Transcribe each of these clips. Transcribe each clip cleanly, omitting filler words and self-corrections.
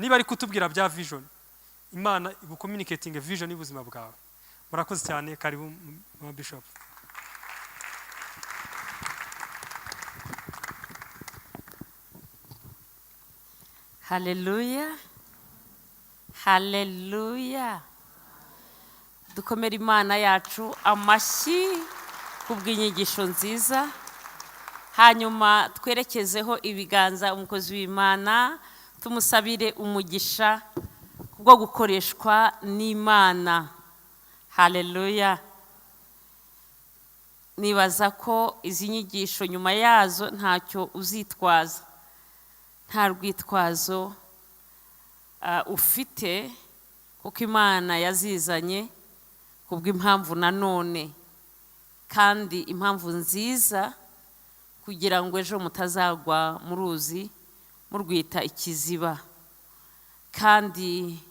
Niba ari kutubwira bya vision, Imana igucommunicating vision y'ubuzima bwawe. Murakoze cyane. Karibu, mama bishop. Haleluya, haleluya! Dukomere Imana yacu amashyi kubw'inyigisho nziza, hanyuma twerekezeho ibiganza umukozi w'Imana, tumusabire umugisha bwo gukoreshwa n'Imana. Haleluya! Nibaza ko izi nyigisho nyuma yazo ntacyo uzitwaza, nta rwitwazo ufite, kuko Imana yazizanye kubw'impamvu nanone, kandi impamvu nziza, kugira ngo ejo mutazagwa mu ruzi murwita ikiziba. Kandi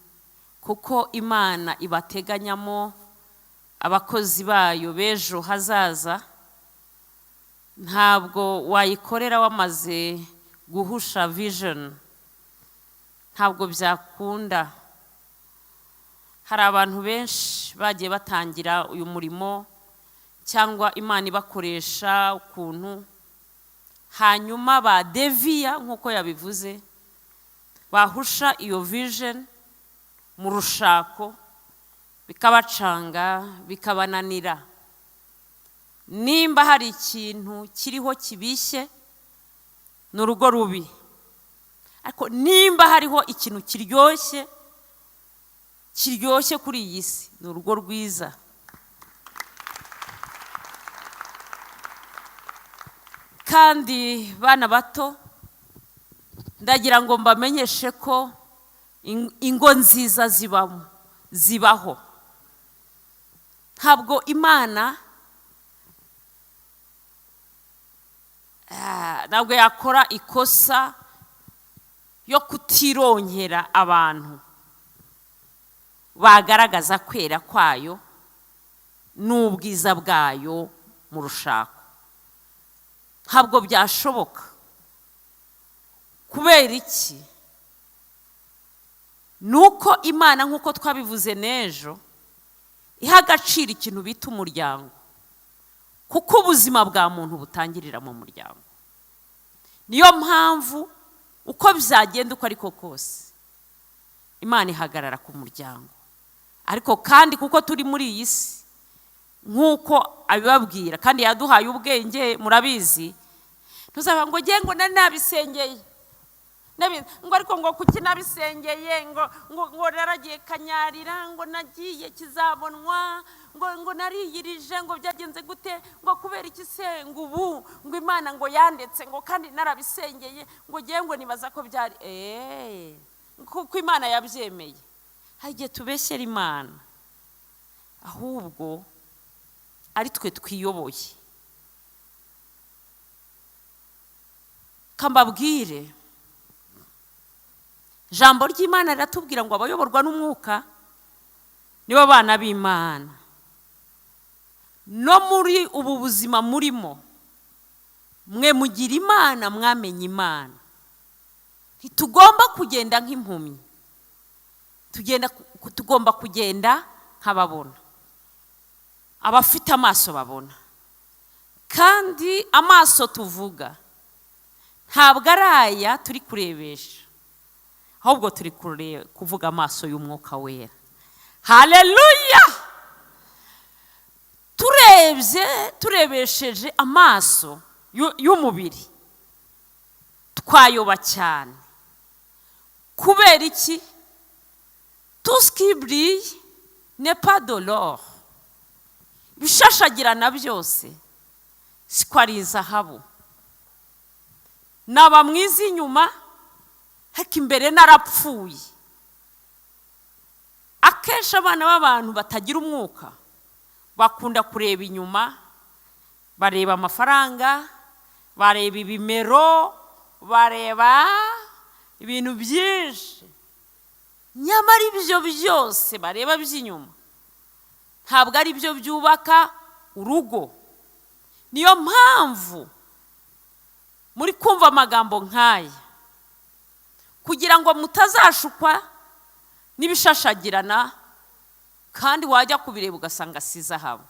kuko Imana ibateganyamo abakozi bayo b'ejo hazaza, ntabwo wayikorera wamaze guhusha vision, ntabwo byakunda. Hari abantu benshi bagiye batangira uyu murimo cyangwa Imana ibakoresha ukuntu, hanyuma ba deviya nk'uko yabivuze, bahusha iyo vision mu rushako, bikabacanga, bikabananira. Nimba hari ikintu kiriho kibishye, ni urugo rubi, ariko nimba hariho ikintu kiryoshye, kiryoshye kuri iyi si, ni urugo rwiza. Kandi bana bato, ndagira ngo mbamenyeshe ko ingo nziza zibamo, zibaho. Ntabwo Imana ntabwo yakora ikosa yo kutironkera abantu bagaragaza kwera kwayo n'ubwiza bwayo mu rushako. Ntabwo byashoboka. Kubera iki? Nuko Imana, nk'uko twabivuze n'ejo, iha agaciro ikintu bita umuryango, kuko ubuzima bwa muntu butangirira mu muryango. Niyo mpamvu uko byagenda uko ariko kose, Imana ihagarara ku muryango. Ariko kandi kuko turi muri iyi si, nk'uko abibabwira, kandi yaduhaye ubwenge, murabizi, ntuzaba ngo nge ngo nari nabisengeye, ngo ariko ngo kuki nabisengeye, ngo naragiye Kanyarira, ngo nagiye Kizabonwa, ngo nariyirije, ngo byagenze gute, ngo kubera iki se ngo ubu ngo Imana ngo yandetse, ngo kandi narabisengeye, ngo ngewe ngo nibaza ko byari kuko Imana yabyemeye. Hari igihe tubeshyera Imana, ahubwo ari twe twiyoboye. Kambabwire, ijambo ry'Imana riratubwira ngo abayoborwa n'umwuka nibo bana b'Imana. No muri ubu buzima murimo, mwe mugira Imana, mwamenye Imana. Ntitugomba kugenda nk'impumyi, tugomba kugenda nk'ababona, abafite amaso babona. Kandi amaso tuvuga ntabwo ari aya turi kurebesha, ahubwo turi kuvuga amaso y'umwuka wera. Haleluya! Turebye, turebesheje amaso y'umubiri, twayoba cyane. Kubera iki? Tout ce qui brille n'est pas de l'or. Ibishashagirana byose siko ari izahabu. Naba mwiza inyuma, ariko imbere narapfuye. Akenshi abana b'abantu batagira umwuka bakunda kureba inyuma, bareba amafaranga, bareba ibimero, bareba ibintu byinshi. Nyamara ibyo byose bareba by'inyuma ntabwo ari byo byubaka urugo. Niyo mpamvu muri kumva amagambo nk'aya, Kugira ngo mutazashukwa n'ibishashagirana, kandi wajya kubireba ugasanga si zahabu.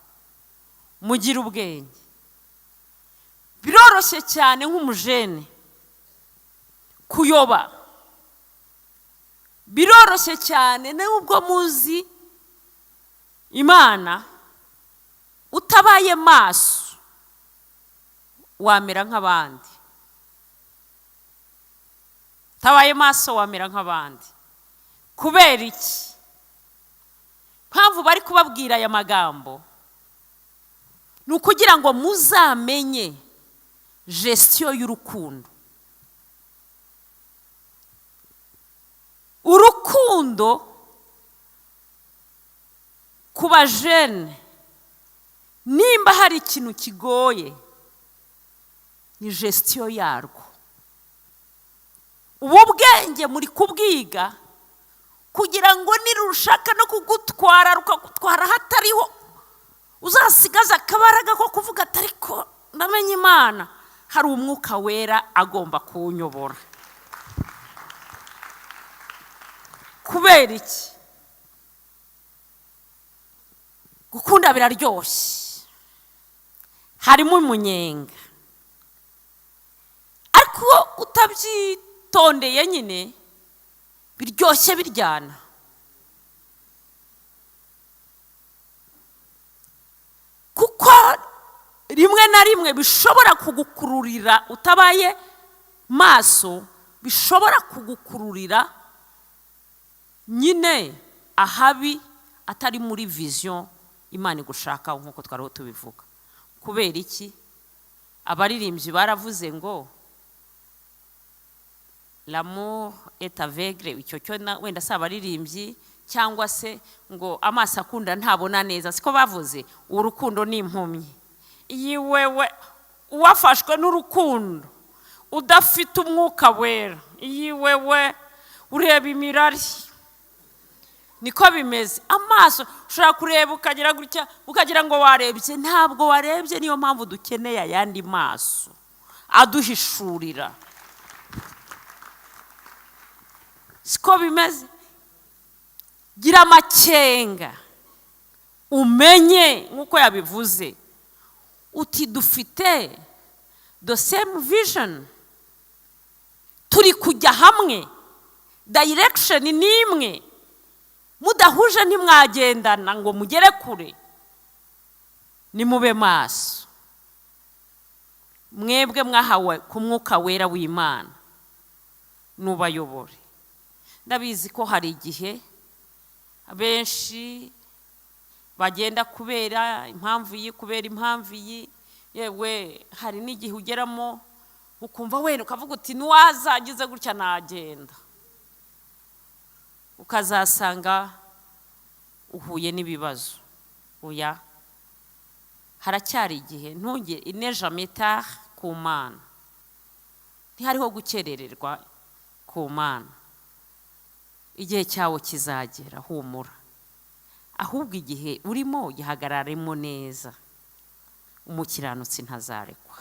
Mugire ubwenge. Biroroshye cyane nk'umujene kuyoba, biroroshye cyane nubwo muzi Imana, utabaye maso wamera nk'abandi. Utabaye maso wamera nk'abandi. Kubera iki? Mpamvu bari kubabwira aya magambo ni ukugira ngo muzamenye gestion y'urukundo. Urukundo ku bajene, nimba hari ikintu kigoye ni gestion yarwo. Ubu bwenge muri kubwiga kugira ngo nirushaka no kugutwara rukagutwara hatariho, uzasigaza akabaraga ko kuvuga ati ariko ndamenye Imana, hari umwuka wera agomba kuwunyobora. Kubera iki? Gukunda biraryoshye, harimo umunyenga, ariko utabyitondeye nyine biryoshye biryana. Kuko rimwe na rimwe bishobora kugukururira, utabaye maso bishobora kugukururira nyine ahabi atari muri vision Imana igushaka, nk'uko twariho tubivuga. Kubera iki? Abaririmbyi baravuze ngo l'amour est aveugle, icyo cyo wenda si abaririmbyi, cyangwa se ngo amaso akunda ntabona neza, siko bavuze. Urukundo ni impumyi. Yiwewe uwafashwe n'urukundo udafite umwuka wera, yiwewe ureba imirari. Niko bimeze. Amaso ushobora kureba ukagira gutya, ukagira ngo warebye, ntabwo warebye. Niyo mpamvu dukeneye ayandi maso aduhishurira. Siko bimeze. Gira amakenga, umenye nk'uko yabivuze uti dufite the same vision, turi kujya hamwe, direction ni imwe, mudahuje ntimwagendana ngo mugere kure. Nimube maso, mwebwe mwahawe ku mwuka wera w'Imana nubayobore. Ndabizi ko hari igihe abenshi bagenda kubera impamvu iyi, kubera impamvu iyi, yewe hari n'igihe ugeramo ukumva wenda ukavuga uti nuwazagize gutya nagenda, ukazasanga uhuye n'ibibazo. Oya, haracyari igihe, ntuge ineja metard ku Mana, ntihariho gukerererwa ku Mana. Igihe cyawe kizagera, humura. Ahubwo igihe urimo gihagararemo neza, umukiranutsi ntazarekwa.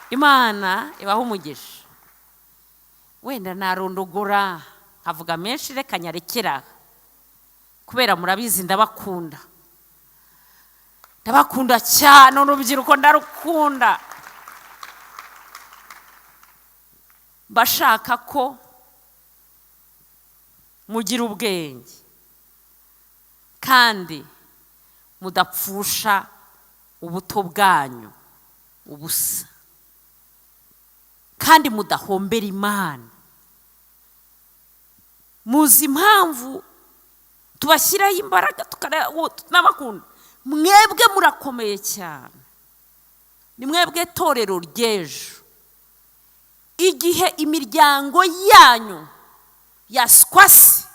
Imana ibahe umugisha. Wenda narondogora nkavuga menshi, reka nyarekera, kubera murabizi ndabakunda, ndabakunda cyane, urubyiruko ndarukunda. Bashaka ko mugira ubwenge kandi mudapfusha ubuto bwanyu ubusa, kandi mudahombera Imana. Muzi impamvu tubashyiraho imbaraga tukanabakunda? Mwebwe murakomeye cyane, ni mwebwe torero ry'ejo. Igihe imiryango yanyu yaswase,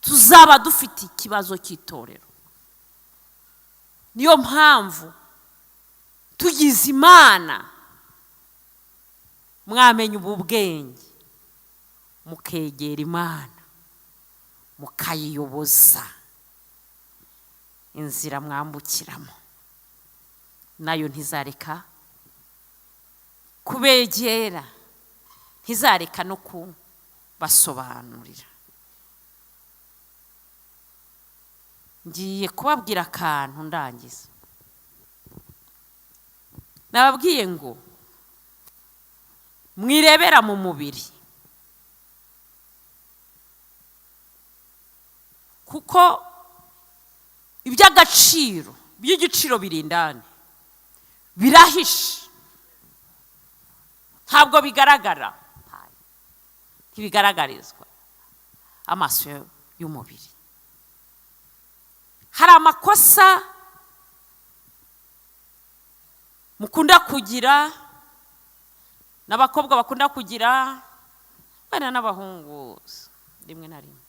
tuzaba dufite ikibazo cy'itorero. Niyo mpamvu tugize Imana, mwamenya ubu bwenge, mukegera Imana, mukayiyoboza inzira mwambukiramo, nayo ntizareka Kubegera, ntizareka no kubasobanurira. Ngiye kubabwira akantu ndangiza. Nababwiye ngo mwirebera mu mubiri, kuko iby'agaciro by'igiciro biri indani, birahishe, ntabwo bigaragara, ntibigaragarizwa amaso y'umubiri. Hari amakosa mukunda kugira, n'abakobwa bakunda kugira, wenda n'abahungu rimwe na rimwe,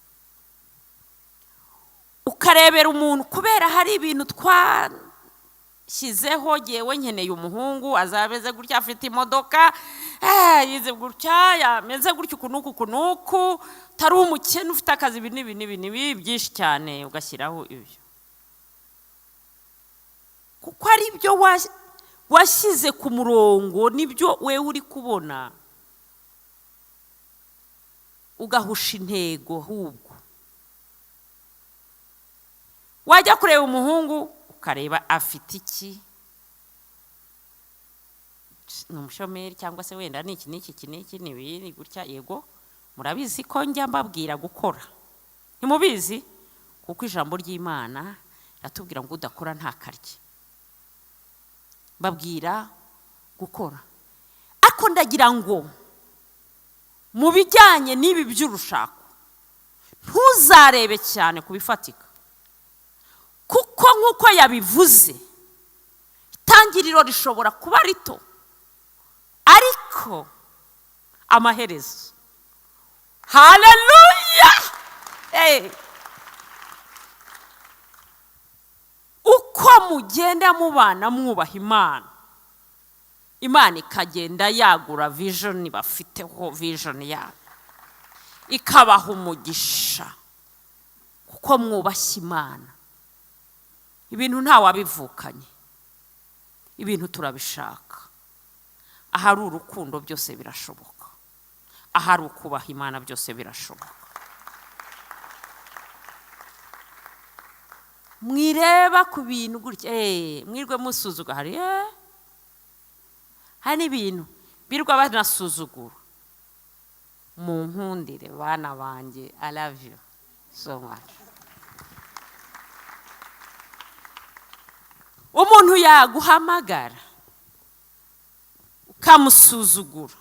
ukarebera umuntu kubera hari ibintu twashyizeho. Yewe, nkeneye umuhungu azabeze gutya, afite imodoka, yize gutya, yameze gutya, uku n'uku, uku n'uku, utari umukene, ufite akazi, ibi n'ibi n'ibi n'ibi byinshi cyane, ugashyiraho ibyo kuko ari byo washyize ku murongo, nibyo wewe uri kubona, ugahusha intego. Ahubwo wajya kureba umuhungu, ukareba afite iki, ni umushomeri cyangwa se wenda ni iki n'iki, iki n'iki, ni ibi, ni gutya. Yego, murabizi ko njya mbabwira gukora, ntimubizi? Kuko ijambo ry'Imana riratubwira ngo udakora ntakarye. Mbabwira gukora, ariko ndagira ngo mu bijyanye n'ibi by'urushako ntuzarebe cyane ku bifatika, kuko nk'uko yabivuze, itangiriro rishobora kuba rito, ariko amaherezo, haleluya! Uko mugenda mubana mwubaha Imana, Imana ikagenda yagura vision bafiteho, vision yabo ikabaha umugisha kuko mwubashye Imana. Ibintu ntawabivukanye, ibintu turabishaka. Ahari urukundo byose birashoboka, ahari ukubaha Imana byose birashoboka. Mwireba ku bintu gutya, mwirwe musuzugura. Hari n'ibintu birirwa banasuzugura. Mu nkundire bana banjye, I love you so much. Umuntu yaguhamagara ukamusuzugura,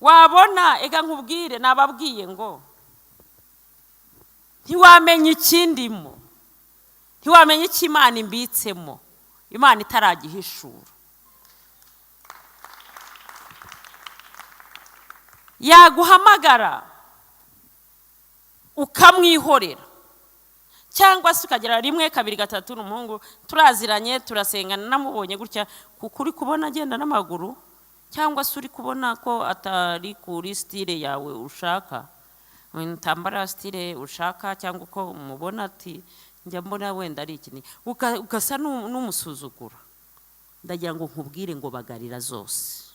wabona ega nkubwire, nababwiye ngo ntiwamenya ikindimo, ntiwamenya icyo Imana imbitsemo, Imana itaragihishura. Yaguhamagara ukamwihorera, cyangwa se ukagera rimwe, kabiri, gatatu, n'umuhungu turaziranye, turasengana, namubonye gutya, kuko uri kubona agenda n'amaguru, cyangwa se uri kubona ko atari kuri style yawe ushaka, utambara style ushaka, cyangwa uko umubona ati njya mbona wenda ari iki, ugasa n'umusuzugura. Ndagira ngo nkubwire ngo bagarira zose,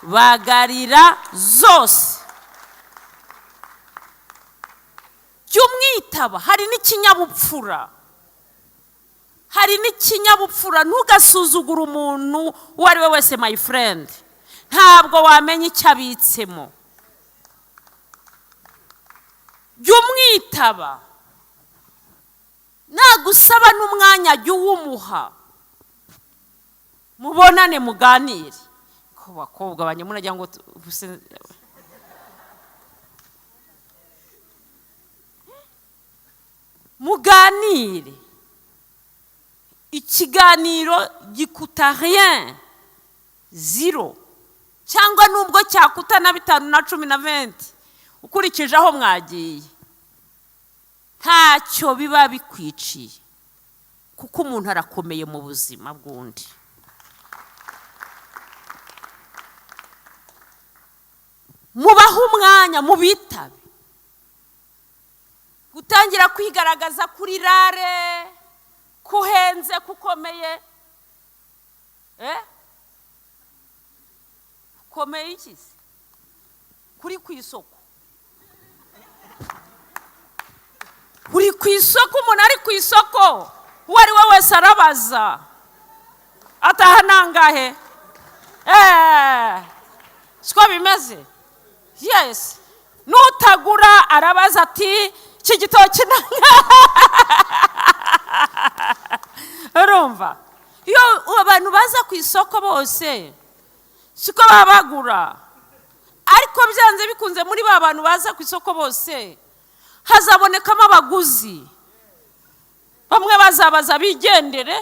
bagarira zose, jya umwitaba. Hari n'ikinyabupfura, hari n'ikinyabupfura. Ntugasuzugure umuntu uwo ari we wese, my friend, ntabwo wamenya icyo abitsemo. Jya umwitaba, nagusaba n'umwanya jya uwumuha, mubonane muganire. Ko bakobwa banjye muragira ngo muganire, ikiganiro gikuta rien, zero, cyangwa nubwo cyakuta na 5 na 10 na 20, ukurikije aho mwagiye, ntacyo biba bikwiciye, kuko umuntu arakomeye mu buzima bw'undi. Mubahe umwanya, mubitabe. Gutangira kwigaragaza kuri rare, kuhenze, kukomeye. Eh, komeye iki se? Kuri ku isoko, uri ku isoko, umuntu ari ku isoko uwo ari we wese arabaza ataha nangahe? Eee, siko bimeze? Yes, nutagura arabaza ati iki gitoki nangahe? Urumva iyo abantu baza ku isoko bose siko baba bagura, ariko byanze bikunze muri ba bantu baza ku isoko bose hazabonekamo abaguzi. Bamwe bazabaza bigendere,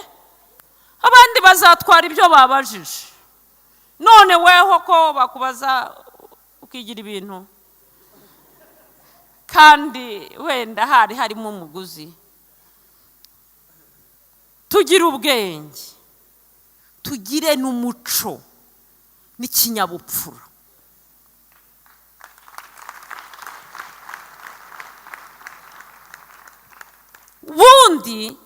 abandi bazatwara ibyo babajije. None weho ko bakubaza ukigira ibintu, kandi wenda hari harimo umuguzi. Tugire ubwenge, tugire n'umuco n'ikinyabupfura. Bundi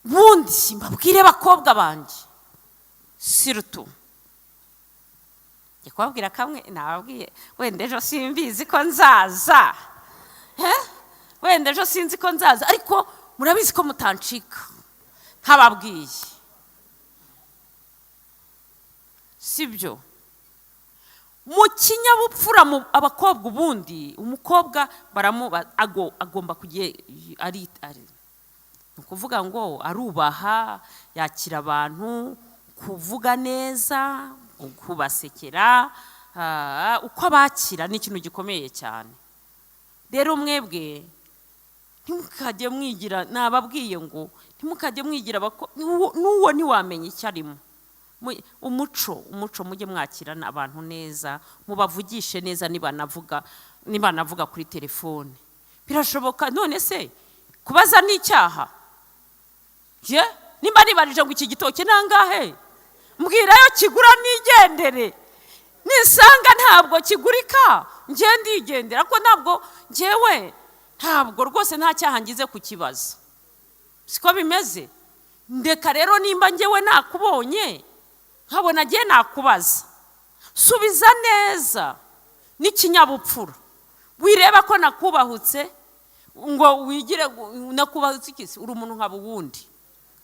bundi mbabwire bakobwa banjye, surtout njye kubabwira kamwe nababwiye, wenda ejo simbizi ko nzaza, wenda ejo sinzi ko nzaza, ariko murabizi ko mutancika ntababwiye, sibyo? Mu kinyabupfura mu abakobwa, ubundi umukobwa agomba kujya ari ari ni ukuvuga ngo arubaha, yakira abantu, kuvuga neza, kubasekera, uko abakira ni ikintu gikomeye cyane. Rero mwebwe ntimukajye mwigira, nababwiye ngo ntimukajye mwigira n'uwo ntiwamenya icyo arimo. Umuco mujye mwakirana abantu neza, mubavugishe neza, nibanavuga kuri telefone birashoboka. None se kubaza ni icyaha? Ye, nimba nibarije ngo iki gitoki nangahe, mbwirayo kigura nigendere, nisanga ntabwo kigurika njye ndigendera, ko ntabwo njyewe ntabwo rwose nta cyaha ngize kukibaza, siko bimeze? Ndeka rero nimba njyewe nakubonye nkabona agiye nakubaza, subiza neza n'ikinyabupfura. Wireba ko nakubahutse ngo wigire nakubahutse iki se? Uri umuntu nkaba uwundi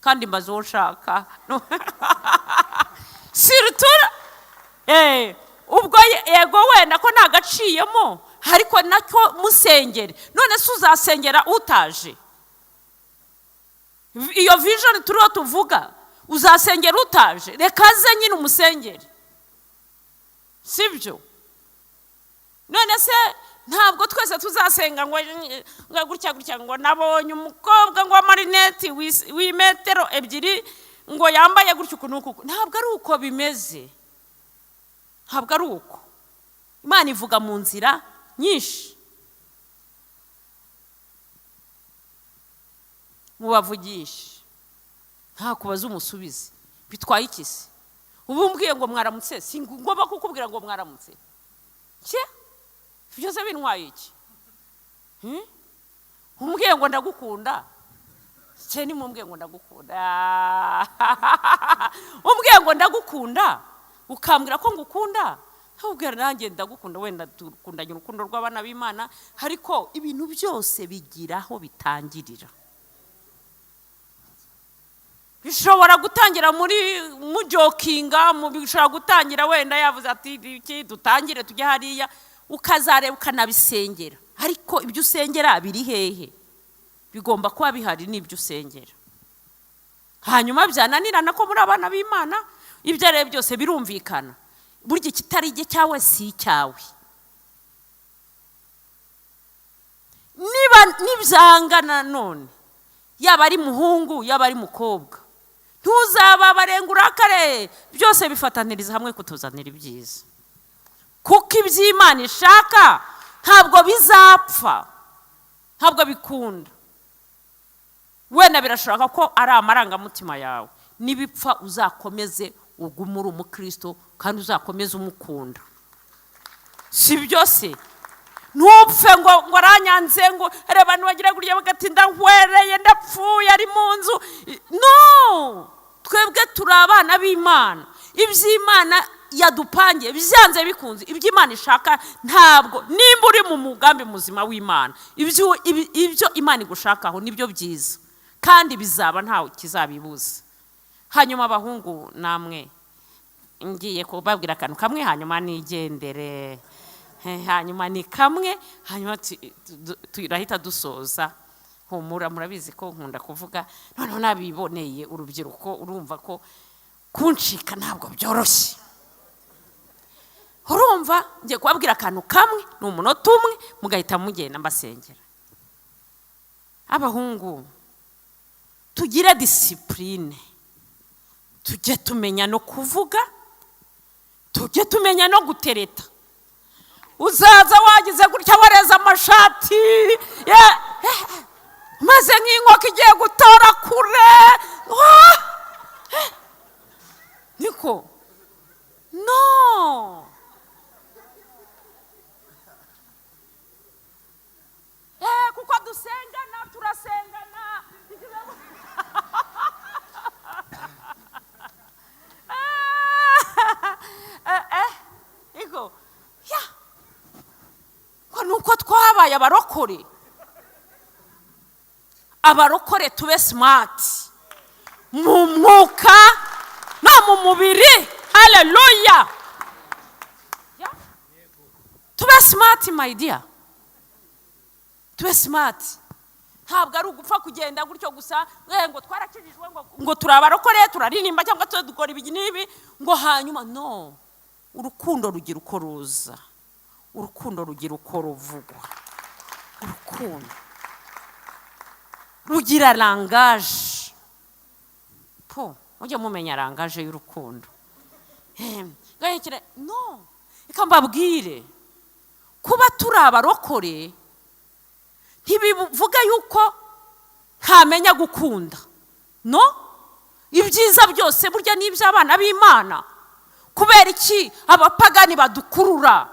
kandi mbaza uwo nshaka. Siritura ubwo yego wenda ko nagaciyemo, ariko nacyo musengere. None se uzasengera utaje? Iyo vision turiho tuvuga, uzasengera utaje? Reka aze nyine umusengere, sibyo? None se ntabwo twese tuzasenga ngo gutya gutya, ngo nabonye umukobwa ngo amarineti w'imetero 2 ngo yambaye gutya uku n'uku. Ntabwo ari uko bimeze, ntabwo ari uko. Imana ivuga mu nzira nyinshi. Mubavugishe, nta kubaza umusubize, bitwaye iki se? Ubu mbwiye ngo mwaramutse, si ngomba kukubwira ngo mwaramutse? Cye byose bintwaye iki? Umbwiye ngo ndagukunda, cye nimumbwiye ngo ndagukunda, umbwiye ngo ndagukunda ukambwira ko ngukunda, nkubwira nanjye ndagukunda, wenda dukundanye urukundo rw'abana b'Imana, ariko ibintu byose bigira aho bitangirira. Bishobora gutangira muri mujokinga, bishobora gutangira wenda yavuze ati iki dutangire tujye hariya, ukazareba ukanabisengera. Ariko ibyo usengera biri hehe? Bigomba kuba bihari n'ibyo usengera. Hanyuma byananirana ko muri abana b'Imana, ibyo ari byose birumvikana. Burya ikitari icye cyawe si icyawe. Niba nibyangana none, yaba ari muhungu yaba ari mukobwa, ntuzababarenga urakare, byose bifataniriza hamwe kutuzanira ibyiza. Kuko iby'Imana ishaka ntabwo bizapfa, ntabwo bikunda. Wenda birashoboka ko ari amarangamutima yawe, nibipfa uzakomeze ugume uri umukristo kandi uzakomeze umukunda, si byo se? Ntupfe ngo aranyanze, ngo hari abantu bagira gutya bagati ndahwereye, ndapfuye, ari mu nzu. No, twebwe turi abana b'Imana. Iby'Imana yadupangiye byanze bikunze, ibyo Imana ishaka, ntabwo nimba uri mu mugambi muzima w'Imana, ibyo Imana igushakaho nibyo byiza kandi bizaba, ntawe kizabibuza. Hanyuma abahungu namwe, ngiye kubabwira akantu kamwe hanyuma nigendere. Hanyuma ni kamwe, hanyuma turahita dusoza. Humura, murabizi ko nkunda kuvuga, noneho nabiboneye urubyiruko, urumva ko kuncika ntabwo byoroshye. Urumva ngiye kubabwira akantu kamwe, ni umunota umwe, mugahita mugenda, mbasengera. Abahungu, tugire discipline, tujye tumenya no kuvuga, tujye tumenya no gutereta. Uzaza wagize gutya, wareze amashati, maze nk'inkoko igiye gutora kure. Niko no kuko dusengana, turasengana. Ego ya ko nuko twabaye abarokore. Abarokore tube smart mu mwuka no mu mubiri. Haleluya! Tube smart, my dear, tube smart. Ntabwo ari ugupfa kugenda gutyo gusa ngo twarakijijwe, ngo turi abarokore, turaririmba cyangwa dukora ibi n'ibi, ngo hanyuma no. Urukundo rugira uko ruza, urukundo rugira uko ruvugwa, urukundo rugira langage. Po mujye mumenya langage y'urukundo. No reka mbabwire, kuba turi abarokore ntibivuga yuko ntamenya gukunda. No ibyiza byose burya ni iby'abana b'Imana. Kubera iki abapagani badukurura?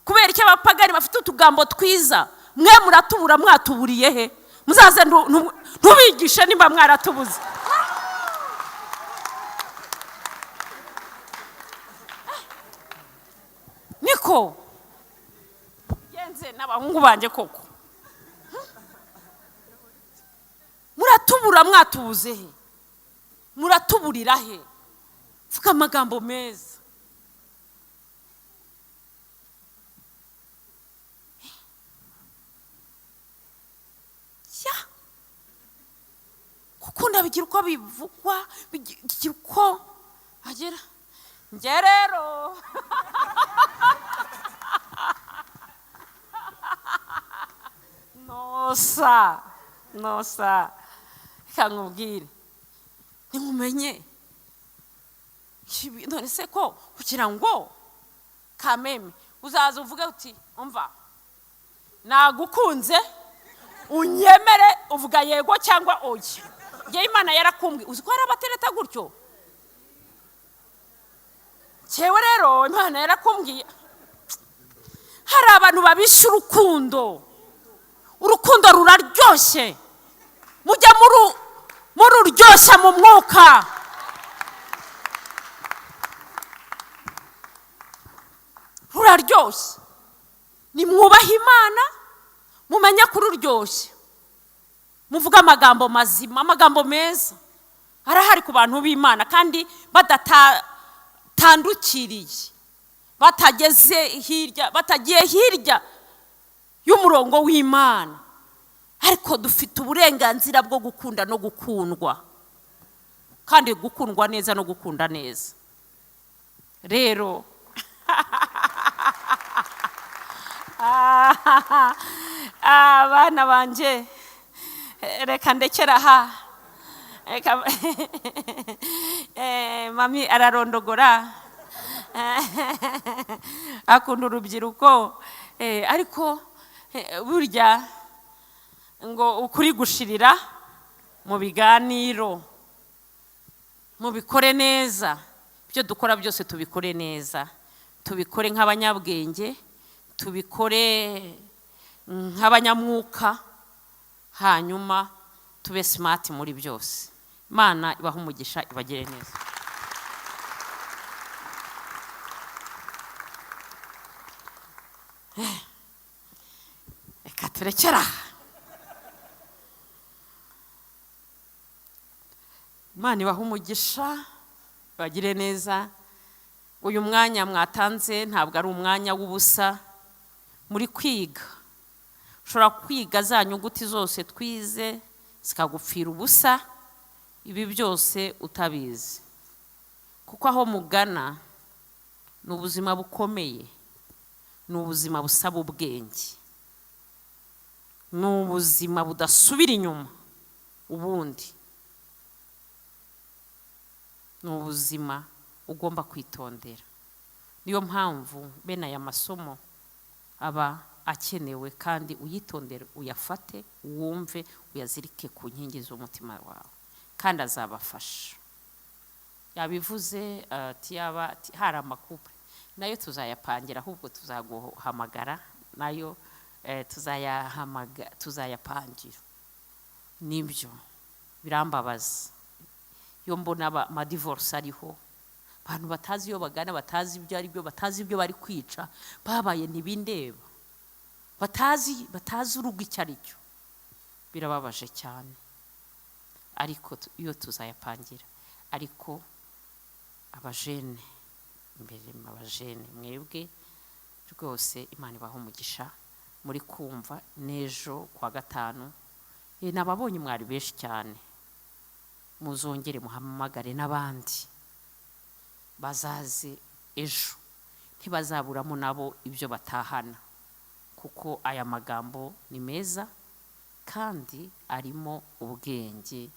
Kubera iki abapagani bafite utugambo twiza? Mwe muratubura, mwatuburiye he? Muzaze ntubigishe nimba mwaratubuze. Niko genze n'abahungu banjye koko, muratubura, mwatubuze he? Muratuburira he? Vuga amagambo meza. Ya gukunda bigira uko bivugwa, bigira uko agera. Njye rero nosa nosa, reka nkubwire, ntimumenye none se ko kugira ngo kameme uzaza uvuge uti umva nagukunze, unyemere, uvuga yego cyangwa oya. Njye Imana yarakumbwiye. Uzi ko hari abatereta gutyo? Cyewe rero Imana yarakumbwiye. Hari abantu babisha urukundo. Urukundo ruraryoshye, mujya mururyoshya mu mwuka. Ruraryoshye, nimwubahe Imana, mumenye kururyoshya, muvuge amagambo mazima, amagambo meza arahari ku bantu b'Imana, kandi badatandukiriye, batageze hirya, batagiye hirya y'umurongo w'Imana. Ariko dufite uburenganzira bwo gukunda no gukundwa, kandi gukundwa neza no gukunda neza. Rero abana banje, reka ndekera aha. Mami ararondogora, akunda urubyiruko, ariko burya ngo ukuri gushirira mu biganiro. Mubikore neza, ibyo dukora byose tubikore neza, tubikore nk'abanyabwenge, Tubikore nk'abanyamwuka, hanyuma tube smart muri byose. Imana ibahe umugisha, ibagire neza. Reka turekere aha. Imana ibahe umugisha, ibagire neza. Uyu mwanya mwatanze ntabwo ari umwanya w'ubusa, muri kwiga. Ushobora kwiga za nyuguti zose twize zikagupfira ubusa, ibi byose utabizi, kuko aho mugana ni ubuzima bukomeye, ni ubuzima busaba ubwenge, ni ubuzima budasubira inyuma ubundi, ni ubuzima ugomba kwitondera. Niyo mpamvu bene aya masomo aba akenewe, kandi uyitondere, uyafate, wumve, uyazirike ku nkingi z'umutima wawe, kandi azabafasha. Yabivuze ati yaba ati hari amakupure nayo tuzayapangira, ahubwo tuzaguhamagara nayo, tuzayapangira. Nibyo birambabaza iyo mbona amadivorce ariho, abantu batazi iyo bagana, batazi ibyo ari byo, batazi ibyo bari kwica, babaye ntibindeba, batazi urugo icyo ari cyo. Birababaje cyane, ariko iyo tuzayapangira. Ariko abajene imbere, abajene mwebwe rwose Imana ibahe umugisha, muri kumva n'ejo kuwa gatanu. Nababonye mwari benshi cyane, muzongere muhamagare n'abandi bazaze ejo, ntibazaburamo nabo ibyo batahana, kuko aya magambo ni meza kandi arimo ubwenge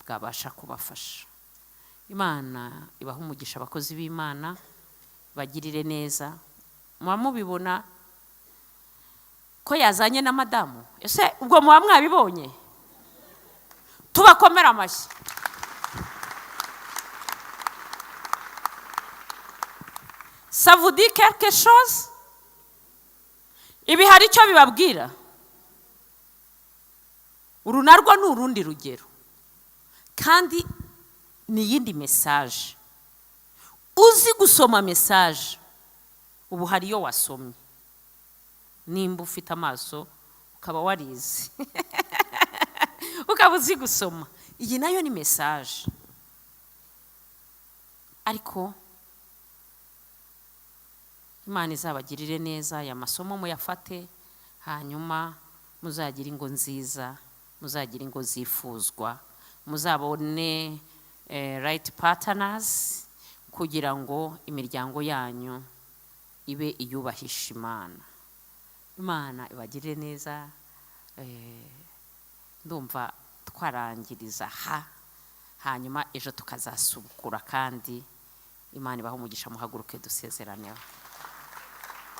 bwabasha kubafasha. Imana ibahe umugisha, abakozi b'Imana bagirire neza. Muba mubibona ko yazanye na madamu, ese ubwo muba mwabibonye? Tubakomera amashyi. Ça vous dit quelque chose? Ibi hari icyo bibabwira? Uru narwo ni urundi rugero, kandi ni iyindi message. Uzi gusoma message, ubu hari iyo wasomye, nimba ufite amaso ukaba warize ukaba uzi gusoma, iyi nayo ni message. Ariko Imana izabagirire neza, aya masomo muyafate, hanyuma muzagire ingo nziza, muzagire ingo zifuzwa, muzabone right partners, kugira ngo imiryango yanyu ibe iyubahisha Imana. Imana ibagirire neza. Ndumva twarangiriza ha, hanyuma ejo tukazasubukura, kandi Imana ibahe umugisha. Muhaguruke dusezeraneho.